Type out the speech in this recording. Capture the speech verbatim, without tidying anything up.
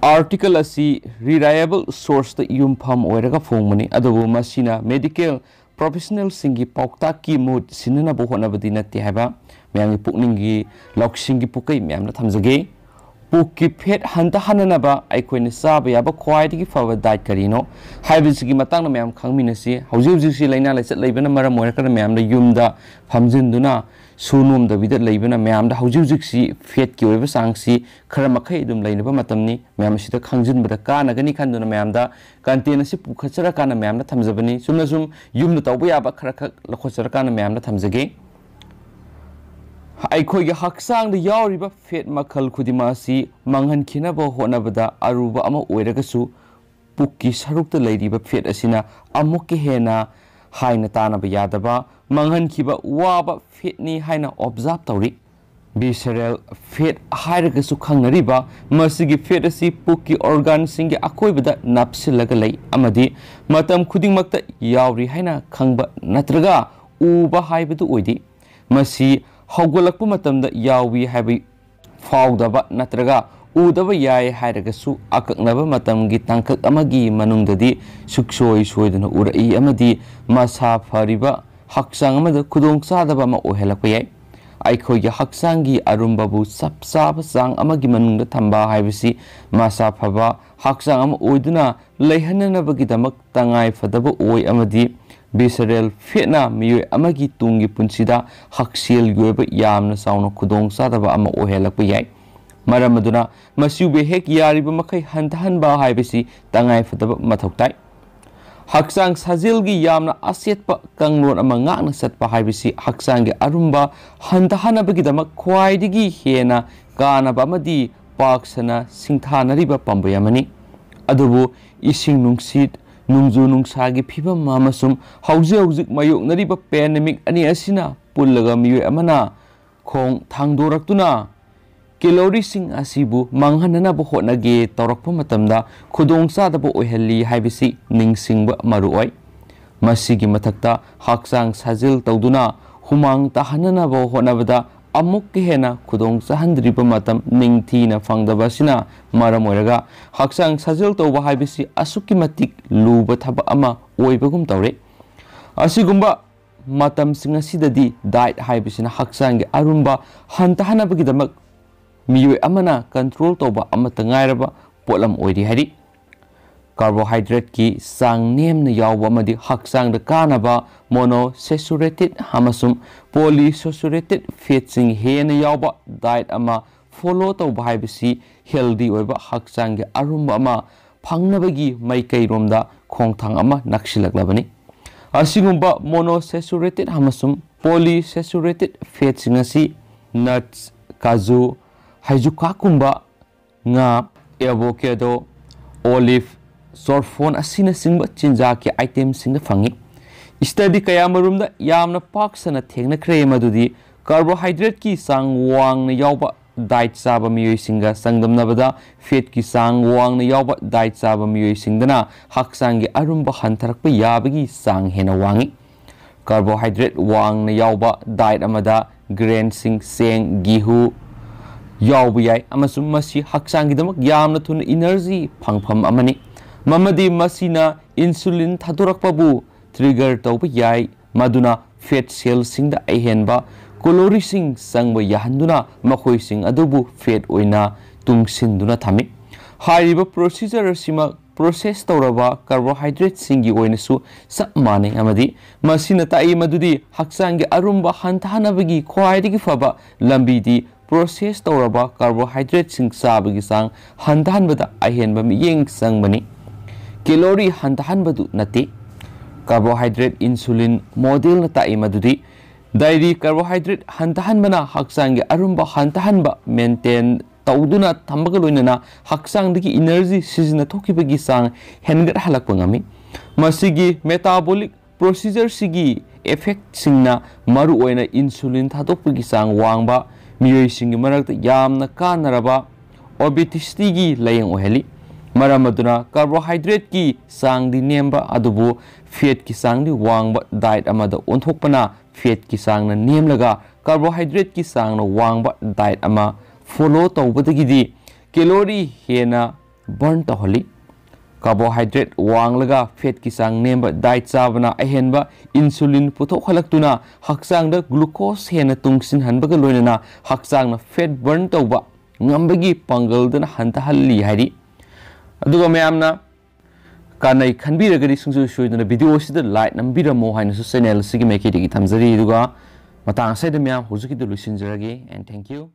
Article ꯑꯁꯤ ꯔꯤꯂꯥꯏꯑꯦꯕꯜ ꯁꯣꯔꯁꯇ ꯌꯨꯝꯐꯝ ꯑꯣꯏꯔꯒ ꯐꯣꯡꯕꯅꯤ, ꯑꯗꯨꯕꯨ ꯃꯁꯤꯅ ꯃꯦꯗꯤꯀꯦꯜ ꯄ꯭ꯔꯣꯐꯦꯁꯅꯦꯜꯁꯤꯡꯒꯤ ꯄꯥꯎꯇꯥꯛꯀꯤ ꯃꯍꯨꯠ ꯁꯤꯟꯅꯅꯕ ꯍꯣꯠꯅꯕꯗꯤ ꯅꯠꯇꯦ ꯍꯥꯏꯕ ꯃꯌꯥꯝꯒꯤ ꯄꯨꯛꯅꯤꯡꯒꯤ ꯂꯧꯁꯤꯡꯒꯤ ꯄꯨꯀꯩ ꯃꯌꯥꯝꯅ ꯊꯝꯖꯒꯦ꯫ ꯄꯨꯛꯀꯤ ꯐꯦꯠ ꯍꯟꯊꯍꯟꯅꯅꯕ ꯑꯩꯈꯣꯏꯅ ꯆꯥꯕ ꯌꯥꯕ ꯈ꯭ꯋꯥꯏꯗꯒꯤ ꯐꯕ ꯗꯥꯏꯠ ꯀꯔꯤꯅꯣ ꯍꯥꯏꯕꯁꯤꯒꯤ ꯃꯇꯥꯡꯗ ꯃꯌꯥꯝ ꯈꯪꯃꯤꯟꯅꯁꯤ꯫ ꯍꯧꯖꯤꯛ ꯍꯧꯖꯤꯛꯁꯤ ꯂꯥꯏꯅꯥ ꯂꯥꯏꯆꯠ ꯂꯩꯕꯅ ꯃꯔꯝ ꯑꯣꯏꯔꯒꯅ ꯃꯌꯥꯝꯗ ꯌꯨꯝꯗ ꯐꯝꯖꯤꯟꯗꯨꯅ ꯁꯨ ꯅꯣꯝꯗꯕꯤꯗ ꯂꯩꯕꯅ ꯃꯌꯥꯝꯗ ꯍꯧꯖꯤꯛ ꯍꯧꯖꯤꯛꯁꯤ ꯐꯦꯠꯀꯤ ꯑꯣꯏꯕ ꯆꯥꯡꯁꯤ ꯈꯔ ꯃꯈꯩ ꯑꯗꯨꯝ ꯂꯩꯅꯕ ꯃꯇꯝꯅꯤ꯫ ꯃꯌꯥꯝ ꯑꯁꯤꯗ ꯈꯪꯖꯤꯟꯕꯗ ꯀꯥꯟꯅꯒꯅꯤ ꯈꯟꯗꯨꯅ ꯃꯌꯥꯝꯗ ꯀꯟꯇꯦꯟ ꯑꯁꯤ ꯄꯨꯈꯠꯆꯔꯀꯥꯟꯗ ꯃꯌꯥꯝꯗ ꯊꯝꯖꯕꯅꯤ꯫ ꯆꯨꯝꯅ ꯁꯨꯝ ꯌꯨꯝꯗ ꯇꯧꯕ ꯌꯥꯕ ꯈꯔ ꯈꯛ ꯂꯧꯈꯠꯆꯔꯀꯥꯟꯗ ꯃꯌꯥꯝꯗ ꯊꯝꯖꯒꯦ꯫ ꯑꯩꯈꯣꯏꯒꯤ ꯍꯛꯆꯥꯡꯗ ꯌꯥꯎꯔꯤꯕ ꯐꯦꯠ ꯃꯈꯜ ꯈꯨꯗꯤꯡꯃꯛ ꯑꯁꯤ ꯃꯥꯡꯍꯟꯈꯤꯅꯕ ꯍꯣꯠꯅꯕꯗ ꯑꯔꯨꯕ ꯑꯃ ꯑꯣꯏꯔꯒꯁꯨ, ꯄꯨꯛꯀꯤ ꯁꯔꯨꯛꯇ ꯂꯩꯔꯤꯕ ꯐꯦꯠ ꯑꯁꯤꯅ ꯑꯃꯨꯛꯀ ꯍꯦꯟꯅ ꯍꯥꯏꯅ ꯇꯥꯅꯕ ꯌꯥꯗꯕ ꯃꯥꯡꯍꯟꯈꯤꯕ ꯋꯥꯕ ꯐꯦꯠꯅꯤ ꯍꯥꯏꯅ ꯑꯣꯕꯖꯥꯔꯕ ꯇꯧꯔꯤ꯫ ꯚꯤꯁꯔꯦꯜ ꯐꯦꯠ ꯍꯥꯏꯔꯒꯁꯨ ꯈꯪꯅꯔꯤꯕ ꯃꯁꯤꯒꯤ ꯐꯦꯠ ꯑꯁꯤ ꯄꯨꯛꯀꯤ ꯑꯣꯔꯒꯥꯟꯁꯤꯡꯒꯤ ꯑꯀꯣꯏꯕꯗ ꯅꯞꯁꯤꯜꯂꯒ ꯂꯩ ꯑꯃꯗꯤ ꯃꯇꯝ ꯈꯨꯗꯤꯡꯃꯛꯇ ꯌꯥꯎꯔꯤ ꯍꯥꯏꯅ ꯈꯪꯕ ꯅꯠꯇ꯭ꯔꯒ ꯎꯕ ꯍꯥꯏꯕꯗꯨ ꯑꯣꯏꯗꯦ꯫ ꯃꯁꯤ ꯍꯧꯒꯠꯂꯛꯄ ꯃꯇꯝꯗ ꯌꯥꯎꯏ ꯍꯥꯏꯕ ꯐꯥꯎꯗꯕ ꯅꯠꯇ꯭ꯔꯒ ꯎꯗꯕ ꯌꯥꯏ ꯍꯥꯏꯔꯒꯁꯨ, ꯑꯀꯛꯅꯕ ꯃꯇꯝꯒꯤ ꯇꯥꯡꯀꯛ ꯑꯃꯒꯤ ꯃꯅꯨꯡꯗꯗꯤ ꯁꯨꯛꯁꯣꯏ ꯁꯣꯏꯗꯅ ꯎꯔꯛꯏ ꯑꯃꯗꯤ ꯃꯁꯥ ꯐꯔꯤꯕ ꯍꯛꯆꯥꯡ ꯑꯃꯗ ꯈꯨꯗꯣꯡꯆꯥꯗꯕ ꯑꯃ ꯑꯣꯏꯍꯜꯂꯛꯄ ꯌꯥꯏ꯫ ꯑꯩꯈꯣꯏꯒꯤ ꯍꯛꯆꯥꯡꯒꯤ ꯑꯔꯨꯝꯕꯕꯨ ꯆꯞ ꯆꯥꯕ ꯆꯥꯡ ꯑꯃꯒꯤ ꯃꯅꯨꯡꯗ ꯊꯝꯕ ꯍꯥꯏꯕꯁꯤ ꯃꯁꯥ ꯐꯕ ꯍꯛꯆꯥꯡ ꯑꯃ ꯑꯣꯏꯗꯨꯅ ꯂꯩꯍꯟꯅꯅꯕꯒꯤꯗꯃꯛ ꯇꯉꯥꯏ ꯐꯗꯕ ꯑꯣꯏ ꯑꯃꯗꯤ ꯚꯤꯁꯔꯦꯜ ꯐꯦꯠꯅ ꯃꯤꯑꯣꯏ ꯑꯃꯒꯤ ꯇꯨꯡꯒꯤ ꯄꯨꯟꯁꯤꯗ ꯍꯛꯁꯦꯜꯒꯤ ꯑꯣꯏꯕ ꯌꯥꯝꯅ ꯆꯥꯎꯅ ꯈꯨꯗꯣꯡꯆꯥꯗꯕ ꯑꯃ ꯑꯣꯏꯍꯜꯂꯛꯄ ꯌꯥꯏ꯫ ꯃꯔꯝ ꯑꯗꯨꯅ ꯃꯁꯤꯕꯨ ꯍꯦꯛ ꯌꯥꯔꯤꯕ ꯃꯈꯩ ꯍꯟꯊꯍꯟꯕ ꯍꯥꯏꯕꯁꯤ ꯇꯉꯥꯏ ꯐꯗꯕ ꯃꯊꯧ ꯇꯥꯏ꯫ ꯍꯛꯆꯥꯡ ꯁꯥꯖꯦꯜꯒꯤ ꯌꯥꯝꯅ ꯑꯆꯦꯠꯄ ꯀꯥꯡꯂꯣꯟ ꯑꯃ ꯉꯥꯛꯅ ꯆꯠꯄ ꯍꯥꯏꯕꯁꯤ ꯍꯛꯆꯥꯡꯒꯤ ꯑꯔꯨꯝꯕ ꯍꯟꯊꯍꯟꯅꯕꯒꯤꯗꯃꯛ ꯈ꯭ꯋꯥꯏꯗꯒꯤ ꯍꯦꯟꯅ ꯀꯥꯟꯅꯕ ꯑꯃꯗꯤ ꯄꯥꯛ ꯁꯟꯅ ꯁꯤꯡꯊꯥꯅꯔꯤꯕ ꯄꯥꯝꯕꯩ ꯑꯃꯅꯤ꯫ ꯑꯗꯨꯕꯨ ꯏꯁꯤꯡ ꯅꯨꯡꯁꯤꯠ, ꯅꯣꯡꯖꯨ ꯅꯨꯡꯁꯥꯒꯤ ꯐꯤꯕꯝ ꯑꯃꯁꯨꯡ ꯍꯧꯖꯤꯛ ꯍꯧꯖꯤꯛ ꯃꯥꯌꯣꯛꯅꯔꯤꯕ ꯄꯦꯟꯗꯦꯃꯤꯛ ꯑꯅꯤ ꯑꯁꯤꯅ ꯄꯨꯜꯂꯒ ꯃꯤꯑꯣꯏ ꯑꯃꯅ ꯈꯣꯡ ꯊꯥꯡꯗꯣꯔꯛꯇꯨꯅ ꯀꯦꯂꯣꯔꯤꯁꯤꯡ ꯑꯁꯤꯕꯨ ꯃꯥꯡꯍꯟꯅꯅꯕ ꯍꯣꯠꯅꯒꯦ ꯇꯧꯔꯛꯄ ꯃꯇꯝꯗ ꯈꯨꯗꯣꯡꯆꯥꯗꯕ ꯑꯣꯏꯍꯜꯂꯤ ꯍꯥꯏꯕꯁꯤ ꯅꯤꯡꯁꯤꯡꯕ ꯃꯔꯨꯑꯣꯏ꯫ ꯃꯁꯤꯒꯤ ꯃꯊꯛꯇ ꯍꯛꯆꯥꯡ ꯁꯥꯖꯦꯜ ꯇꯧꯗꯨꯅ ꯍꯨꯃꯥꯡ ꯇꯥꯍꯟꯅꯅꯕ ꯍꯣꯠꯅꯕꯗ ꯑꯃꯨꯛꯀ ꯍꯦꯟꯅ ꯈꯨꯗꯣꯡ ꯆꯥꯍꯟꯗ꯭ꯔꯤꯕ ꯃꯇꯝ ꯅꯤꯡꯊꯤꯅ ꯐꯪꯗꯕ ꯑꯁꯤꯅ ꯃꯔꯝ ꯑꯣꯏꯔꯒ ꯍꯛꯆꯥꯡ ꯁꯥꯖꯦꯜ ꯇꯧꯕ ꯍꯥꯏꯕꯁꯤ ꯑꯁꯨꯛꯀꯤ ꯃꯇꯤꯛ ꯂꯨꯕ ꯊꯕꯛ ꯑꯃ ꯑꯣꯏꯕꯒꯨꯝ ꯇꯧꯔꯦ꯫ ꯑꯁꯤꯒꯨꯝꯕ ꯃꯇꯝꯁꯤꯡ ꯑꯁꯤꯗꯗꯤ ꯗꯥꯏꯠ ꯍꯥꯏꯕꯁꯤꯅ ꯍꯛꯆꯥꯡꯒꯤ ꯑꯔꯨꯝꯕ ꯍꯟꯊꯍꯟꯅꯕꯒꯤꯗꯃꯛ ꯃꯤꯑꯣꯏ ꯑꯃꯅ ꯀꯟꯇ꯭ꯔꯣꯜ ꯇꯧꯕ ꯑꯃꯠꯇ ꯉꯥꯏꯔꯕ ꯄꯣꯠꯂꯝ ꯑꯣꯏꯔꯤ ꯍꯥꯏꯔꯤ꯫ ꯀꯥꯔꯕꯣꯍꯥꯏꯗ꯭ꯔꯦꯠꯀꯤ ꯆꯥꯡ ꯅꯦꯝꯅ ꯌꯥꯎꯕ ꯑꯃꯗꯤ ꯍꯛꯆꯥꯡꯗ ꯀꯥꯟꯅꯕ ꯃꯣꯅꯣꯁꯦꯆꯨꯔꯦꯇꯦꯗ ꯑꯃꯁꯨꯡ ꯄꯣꯂꯤꯁꯦꯆꯨꯔꯦꯇꯦꯗ ꯐꯦꯠꯁꯤꯡ ꯍꯦꯟꯅ ꯌꯥꯎꯕ ꯗꯥꯏꯠ ꯑꯃ ꯐꯣꯂꯣ ꯇꯧꯕ ꯍꯥꯏꯕꯁꯤ ꯍꯦꯜꯗꯤ ꯑꯣꯏꯕ ꯍꯛꯆꯥꯡꯒꯤ ꯑꯔꯨꯝꯕ ꯑꯃ ꯐꯪꯅꯕꯒꯤ ꯃꯥꯏꯀꯩꯔꯣꯝꯗ ꯈꯣꯡꯊꯥꯡ ꯑꯃ ꯅꯛꯁꯤꯜꯂꯛꯂꯕꯅꯤ꯫ ꯑꯁꯤꯒꯨꯝꯕ ꯃꯣꯅꯣꯁꯦꯆꯨꯔꯦꯇꯦꯗ ꯑꯃꯁꯨꯡ ꯄꯣꯂꯤꯁꯦꯆꯨꯔꯦꯇꯦꯗ ꯐꯦꯠꯁꯤꯡ ꯑꯁꯤ ꯅꯠꯁ, ꯀꯥꯖꯨ, ꯍꯩꯖꯨꯀꯥꯀꯨꯝꯕ, ꯉꯥ, ꯑꯦꯚꯣꯀꯦꯗꯣ, ꯑꯣꯂꯤꯚ, ꯆꯣꯔꯐꯣꯟ ꯑꯁꯤꯅꯆꯤꯡꯕ ꯆꯤꯟꯖꯥꯛꯀꯤ ꯑꯥꯏꯇꯦꯝꯁꯤꯡꯗ ꯐꯪꯏ꯫ ꯁ꯭ꯇꯗꯤ ꯀꯌꯥꯃꯔꯨꯝꯗ ꯌꯥꯝꯅ ꯄꯥꯛ ꯁꯟꯅ ꯊꯦꯡꯅꯈ꯭ꯔꯦ ꯃꯗꯨꯗꯤ ꯀꯥꯔꯕꯣꯍꯥꯏꯗ꯭ꯔꯦꯠꯀꯤ ꯆꯥꯡ ꯋꯥꯡꯅ ꯌꯥꯎꯕ ꯗꯥꯏꯠ ꯆꯥꯕ ꯃꯤꯑꯣꯏꯁꯤꯡꯒ ꯆꯥꯡꯗꯝꯅꯕꯗ ꯐꯦꯠꯀꯤ ꯆꯥꯡ ꯋꯥꯡꯅ ꯌꯥꯎꯕ ꯗꯥꯏꯠ ꯆꯥꯕ ꯃꯤꯑꯣꯏꯁꯤꯡꯗꯅ ꯍꯛꯆꯥꯡꯒꯤ ꯑꯔꯨꯝꯕ ꯍꯟꯊꯔꯛꯄ ꯌꯥꯕꯒꯤ ꯆꯥꯡ ꯍꯦꯟꯅ ꯋꯥꯡꯏ꯫ ꯀꯥꯔꯕꯣꯍꯥꯏꯗ꯭ꯔꯦꯠ ꯋꯥꯡꯅ ꯌꯥꯎꯕ ꯗꯥꯏꯠ ꯑꯃꯗ ꯒ꯭ꯔꯦꯟꯁꯤꯡ, ꯆꯦꯡ, ꯒꯤꯍꯨ ꯌꯥꯎꯕ ꯌꯥꯏ ꯑꯃꯁꯨꯡ ꯃꯁꯤ ꯍꯛꯆꯥꯡꯒꯤꯗꯃꯛ ꯌꯥꯝꯅ ꯊꯨꯅ ꯏꯅꯔꯖꯤ ꯐꯪꯐꯝ ꯑꯃꯅꯤ꯫ ꯃꯃꯗꯤ ꯃꯁꯤꯅ ꯏꯟꯁꯨꯂꯤꯟ ꯊꯥꯗꯣꯔꯛꯄꯕꯨ ꯇ꯭ꯔꯤꯒꯔ ꯇꯧꯕ ꯌꯥꯏ, ꯃꯗꯨꯅ ꯐꯦꯠ ꯁꯦꯜꯁꯤꯡꯗ ꯑꯍꯦꯟꯕ ꯀꯦꯂꯣꯔꯤꯁꯤꯡ ꯆꯪꯕ ꯌꯥꯍꯟꯗꯨꯅ ꯃꯈꯣꯏꯁꯤꯡ ꯑꯗꯨꯕꯨ ꯐꯦꯠ ꯑꯣꯏꯅ ꯇꯨꯡꯁꯤꯟꯗꯨꯅ ꯊꯝꯃꯤ꯫ ꯍꯥꯏꯔꯤꯕ ꯄ꯭ꯔꯣꯁꯤꯖꯔ ꯑꯁꯤꯃꯛ ꯄ꯭ꯔꯣꯁꯦꯁ ꯇꯧꯔꯕ ꯀꯥꯔꯕꯣꯍꯥꯏꯗ꯭ꯔꯦꯠꯁꯤꯡꯒꯤ ꯑꯣꯏꯅꯁꯨ ꯆꯞ ꯃꯥꯟꯅꯩ, ꯑꯃꯗꯤ ꯃꯁꯤꯅ ꯇꯥꯛꯏ ꯃꯗꯨꯗꯤ ꯍꯛꯆꯥꯡꯒꯤ ꯑꯔꯨꯝꯕ ꯍꯟꯊꯍꯟꯅꯕꯒꯤ ꯈ꯭ꯋꯥꯏꯗꯒꯤ ꯐꯕ ꯂꯝꯕꯤꯗꯤ ꯄ꯭ꯔꯣꯁꯦꯁ ꯇꯧꯔꯕ ꯀꯥꯔꯕꯣꯍꯥꯏꯗ꯭ꯔꯦꯠꯁꯤꯡ ꯆꯥꯕꯒꯤ ꯆꯥꯡ ꯍꯟꯊꯍꯟꯕꯗ ꯑꯍꯦꯟꯕ ꯃꯤꯠꯌꯦꯡ ꯆꯪꯕꯅꯤ, ꯀꯦꯂꯣꯔꯤ ꯍꯟꯊꯍꯟꯕꯗꯨ ꯅꯠꯇꯦ꯫ ꯀꯥꯔꯕꯣꯍꯥꯏꯗ꯭ꯔꯦꯠ ꯏꯟꯁꯨꯂꯤꯟ ꯃꯣꯗꯦꯜꯅ ꯇꯥꯛꯏ ꯃꯗꯨꯗꯤ ꯗꯥꯏꯔꯤ ꯀꯥꯔꯕꯣꯍꯥꯏꯗ꯭ꯔꯦꯠ ꯍꯟꯊꯍꯟꯕꯅ ꯍꯛꯆꯥꯡꯒꯤ ꯑꯔꯨꯝꯕ ꯍꯟꯊꯍꯟꯕ ꯃꯦꯟꯇꯦꯟ ꯇꯧꯗꯨꯅ ꯊꯝꯕꯒ ꯂꯣꯏꯅꯅ ꯍꯛꯆꯥꯡꯗꯒꯤ ꯏꯅꯔꯖꯤ ꯁꯤꯖꯤꯟꯅꯊꯣꯛꯈꯤꯕꯒꯤ ꯆꯥꯡ ꯍꯦꯟꯒꯠꯍꯜꯂꯛꯄ ꯉꯝꯃꯤ꯫ ꯃꯁꯤꯒꯤ ꯃꯦꯇꯥꯕꯣꯂꯤꯛ ꯄ꯭ꯔꯣꯁꯤꯖꯔꯁꯤꯒꯤ ꯏꯐꯦꯛꯁꯤꯡꯅ ꯃꯔꯨꯑꯣꯏꯅ ꯏꯟꯁꯨꯂꯤꯟ ꯊꯥꯗꯣꯛꯄꯒꯤ ꯆꯥꯡ ꯋꯥꯡꯕ ꯃꯤꯑꯣꯏꯁꯤꯡꯒꯤ ꯃꯔꯛꯇ ꯌꯥꯝꯅ ꯀꯥꯟꯅꯔꯕ ꯑꯣꯕꯦꯁꯤꯇꯤꯒꯤ ꯂꯥꯏꯌꯦꯡ ꯑꯣꯏꯍꯜꯂꯤ꯫ ꯃꯔꯝ ꯑꯗꯨꯅ ꯀꯥꯔꯕꯣꯍꯥꯏꯗ꯭ꯔꯦꯠꯀꯤ ꯆꯥꯡꯗꯤ ꯅꯦꯝꯕ ꯑꯗꯨꯕꯨ ꯐꯦꯠꯀꯤ ꯆꯥꯡꯗꯤ ꯋꯥꯡꯕ ꯗꯥꯏꯠ ꯑꯃꯗ ꯑꯣꯟꯊꯣꯛꯄꯅ ꯐꯦꯠꯀꯤ ꯆꯥꯡꯅ ꯅꯦꯝꯂꯒ ꯀꯥꯔꯕꯣꯍꯥꯏꯗ꯭ꯔꯦꯠꯀꯤ ꯆꯥꯡꯅ ꯋꯥꯡꯕ ꯗꯥꯏꯠ ꯑꯃ ꯐꯣꯂꯣ ꯇꯧꯕꯗꯒꯤꯗꯤ ꯀꯦꯂꯣꯔꯤ ꯍꯦꯟꯅ ꯕꯔꯟ ꯇꯧꯍꯜꯂꯤ꯫ ꯀꯥꯔꯕꯣꯍꯥꯏꯗ꯭ꯔꯦꯠ ꯋꯥꯡꯂꯒ ꯐꯦꯠꯀꯤ ꯆꯥꯡ ꯅꯦꯝꯕ ꯗꯥꯏꯠ ꯆꯥꯕꯅ ꯑꯍꯦꯟꯕ ꯏꯟꯁꯨꯂꯤꯟ ꯄꯨꯊꯣꯛꯍꯜꯂꯛꯇꯨꯅ ꯍꯛꯆꯥꯡꯗ ꯒ꯭ꯂꯨꯀꯣꯁ ꯍꯦꯟꯅ ꯇꯨꯡꯁꯤꯟꯍꯟꯕꯒ ꯂꯣꯏꯅꯅ ꯍꯛꯆꯥꯡꯅ ꯐꯦꯠ ꯕꯔꯟ ꯇꯧꯕ ꯉꯝꯕꯒꯤ ꯄꯥꯡꯒꯜꯗꯅ ꯍꯟꯊꯍꯜꯂꯤ ꯍꯥꯏꯔꯤ꯫ ꯑꯗꯨꯒ ꯃꯌꯥꯝꯅ ꯀꯥꯟꯅꯩ ꯈꯟꯕꯤꯔꯒꯗꯤ ꯁꯨꯡꯁꯣꯏ ꯁꯣꯏꯗꯅ ꯚꯤꯗꯤꯑꯣ ꯑꯁꯤꯗ ꯂꯥꯏꯛ ꯅꯝꯕꯤꯔꯝꯃꯣ ꯍꯥꯏꯅꯁꯨ ꯆꯦꯅꯦꯜ ꯑꯁꯤꯒꯤ ꯃꯥꯏꯀꯩꯗꯒꯤ ꯊꯝꯖꯔꯤ꯫ ꯑꯗꯨꯒ ꯃꯇꯥꯡ ꯑꯁꯤꯗ ꯃꯌꯥꯝ ꯍꯧꯖꯤꯛꯀꯤꯗꯤ ꯂꯣꯏꯁꯤꯟꯖꯔꯒꯦ, and thank you꯫